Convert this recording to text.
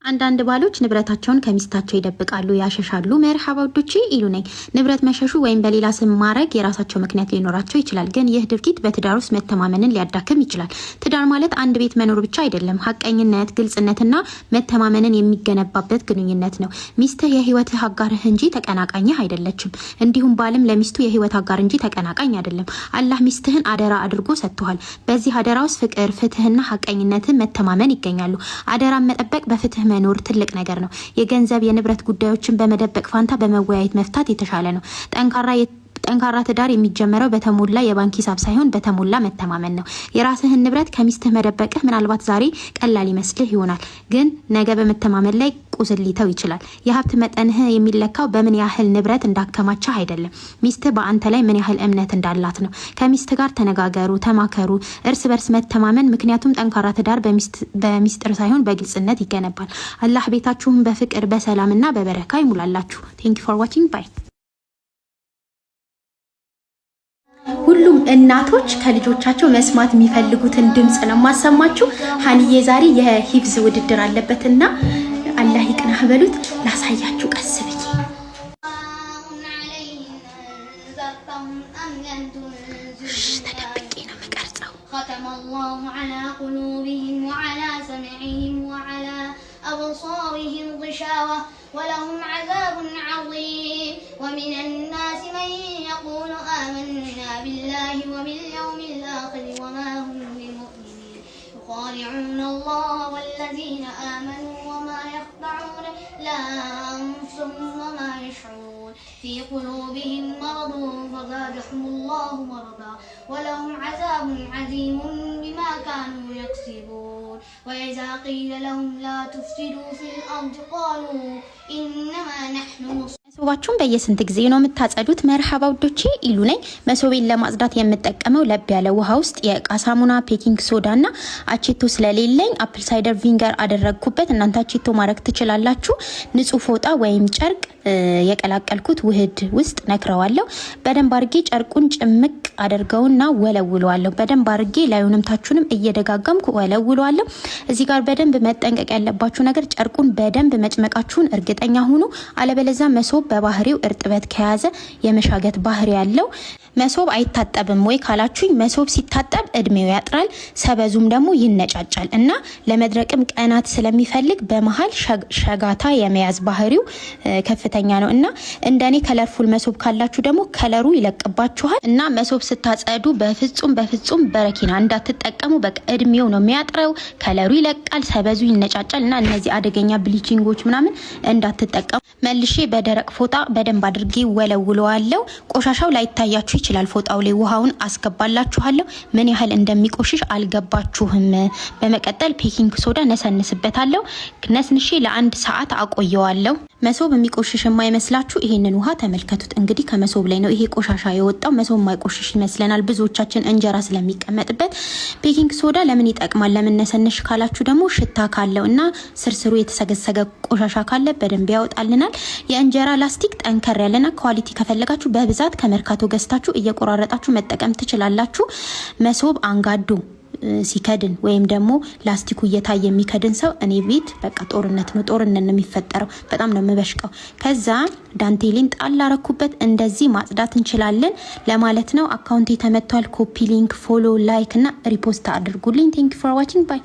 አንዳንድ ባሎች ንብረታቸውን ከሚስታቸው ይደብቃሉ፣ ያሸሻሉ። መርሐባ ውዶቼ፣ ኢሉ ነኝ። ንብረት መሸሹ ወይም በሌላ ስም ማድረግ የራሳቸው ምክንያት ሊኖራቸው ይችላል። ግን ይህ ድርጊት በትዳር ውስጥ መተማመንን ሊያዳክም ይችላል። ትዳር ማለት አንድ ቤት መኖር ብቻ አይደለም። ሀቀኝነት፣ ግልጽነትና መተማመንን የሚገነባበት ግንኙነት ነው። ሚስትህ የህይወትህ አጋርህ እንጂ ተቀናቃኝህ አይደለችም። እንዲሁም ባልም ለሚስቱ የህይወት አጋር እንጂ ተቀናቃኝ አይደለም። አላህ ሚስትህን አደራ አድርጎ ሰጥቶሃል። በዚህ አደራ ውስጥ ፍቅር፣ ፍትህና ሀቀኝነትን መተማመን ይገኛሉ። አደራን መጠበቅ በፍትህ መኖር ትልቅ ነገር ነው። የገንዘብ የንብረት ጉዳዮችን በመደበቅ ፋንታ በመወያየት መፍታት የተሻለ ነው። ጠንካራ ትዳር የሚጀመረው በተሞላ የባንክ ሂሳብ ሳይሆን በተሞላ መተማመን ነው። የራስህን ንብረት ከሚስትህ መደበቅህ ምናልባት ዛሬ ቀላል ይመስልህ ይሆናል፣ ግን ነገ በመተማመን ላይ ቁስል ሊተው ይችላል። የሀብት መጠንህ የሚለካው በምን ያህል ንብረት እንዳከማቸህ አይደለም፣ ሚስትህ በአንተ ላይ ምን ያህል እምነት እንዳላት ነው። ከሚስትህ ጋር ተነጋገሩ፣ ተማከሩ፣ እርስ በርስ መተማመን። ምክንያቱም ጠንካራ ትዳር በሚስጥር ሳይሆን በግልጽነት ይገነባል። አላህ ቤታችሁን በፍቅር፣ በሰላምና በበረካ ይሙላላችሁ። Thank you for watching, bye። ሁሉም እናቶች ከልጆቻቸው መስማት የሚፈልጉትን ድምፅ ነው የማሰማችሁ። ሀኒዬ ዛሬ የሂፍዝ ውድድር አለበትና አላህ ይቅናህ በሉት። ላሳያችሁ ቀስ ብዬ። ተደብቄ ነው የምቀርጸው። ختم الله على قلوبهم وعلى سمعهم وعلى أبصارهم غشاوة ولهم عذاب عظيم. ومن الناس من يقول آمنا بالله وباليوم الآخر وما هم بمؤمنين، يخادعون الله والذين آمنوا وما يخدعون إلا أنفسهم وما يشعرون. في قلوبهم مرض فزادهم الله مرضا ولهم عذاب عظيم بما كانوا يكسبون. وإذا قيل لهم لا تفسدوا في الأرض قالوا إنما نحن መሶባችሁን በየስንት ጊዜ ነው የምታጸዱት? መርሐባ ውዶቼ፣ ኢሉ ነኝ። መሶቤን ለማጽዳት የምጠቀመው ለብ ያለ ውሃ ውስጥ የእቃ ሳሙና፣ baking soda እና አቼቶ ስለሌለኝ apple cider vinegar አደረግኩበት። እናንተ አቼቶ ማድረግ ትችላላችሁ። ንጹህ ፎጣ ወይም ጨርቅ የቀላቀልኩት ውህድ ውስጥ ነክረዋለሁ። በደንብ አርጌ ጨርቁን ጭምቅ አደርገውና ወለውለዋለሁ። በደንብ አርጌ ላዩንም ታቹንም እየደጋገምኩ ወለውለዋለሁ። እዚህ ጋር በደንብ መጠንቀቅ ያለባችሁ ነገር ጨርቁን በደንብ መጭመቃችሁን እርግጠኛ ሁኑ። አለበለዚያ መሶብ በባህሪው እርጥበት ከያዘ የመሻገት ባህሪ ያለው። መሶብ አይታጠብም ወይ ካላችሁኝ፣ መሶብ ሲታጠብ እድሜው ያጥራል፣ ሰበዙም ደግሞ ይነጫጫል እና ለመድረቅም ቀናት ስለሚፈልግ በመሀል ሸጋታ የመያዝ ባህሪው ከፍተኛ ነው እና እንደኔ colorful መሶብ ካላችሁ ደግሞ ከለሩ ይለቅባችኋል። እና መሶብ ስታጸዱ በፍጹም በፍጹም በረኪና እንዳትጠቀሙ። በቃ እድሜው ነው የሚያጥረው፣ ከለሩ ይለቃል፣ ሰበዙ ይነጫጫል እና እነዚህ አደገኛ bleaching ኦች ምናምን እንዳትጠቀሙ። መልሼ በደረቅ ፎጣ በደንብ አድርጌ ወለውለዋለሁ። ቆሻሻው ላይታያችሁ ይችላል። ፎጣው ላይ ውሃውን አስገባላችኋለሁ። ምን ያህል እንደሚቆሽሽ አልገባችሁም። በመቀጠል baking soda ነሰንስበታለሁ። ነስንሼ ለአንድ ሰዓት አቆየዋለሁ። መሶብ የሚቆሽሽ የማይመስላችሁ ይሄንን ውሃ ተመልከቱት። እንግዲህ ከመሶብ ላይ ነው ይሄ ቆሻሻ የወጣው። መሶብ የማይቆሽሽ ይመስለናል ብዙዎቻችን እንጀራ ስለሚቀመጥበት። Baking soda ለምን ይጠቅማል፣ ለምን ነሰነሽ ካላችሁ ደግሞ ሽታ ካለው እና ስርስሩ የተሰገሰገ ቆሻሻ ካለ በደንብ ያወጣልናል። የእንጀራ ላስቲክ ጠንከር ያለና quality ከፈለጋችሁ በብዛት ከመርካቶ ገዝታችሁ እየቆራረጣችሁ መጠቀም ትችላላችሁ። መሶብ አንጋዶ ሲከድን ወይም ደግሞ ላስቲኩ እየታየ የሚከድን ሰው እኔ ቤት በቃ ጦርነት ነው፣ ጦርነት ነው የሚፈጠረው። በጣም ነው የምበሽቀው። ከዛ ዳንቴሌን ጣል አረኩበት። እንደዚህ ማጽዳት እንችላለን ለማለት ነው። Account ኤ ተመቷል። Copy link፣ follow፣ like እና repost አድርጉልኝ። Thank you for watching, bye።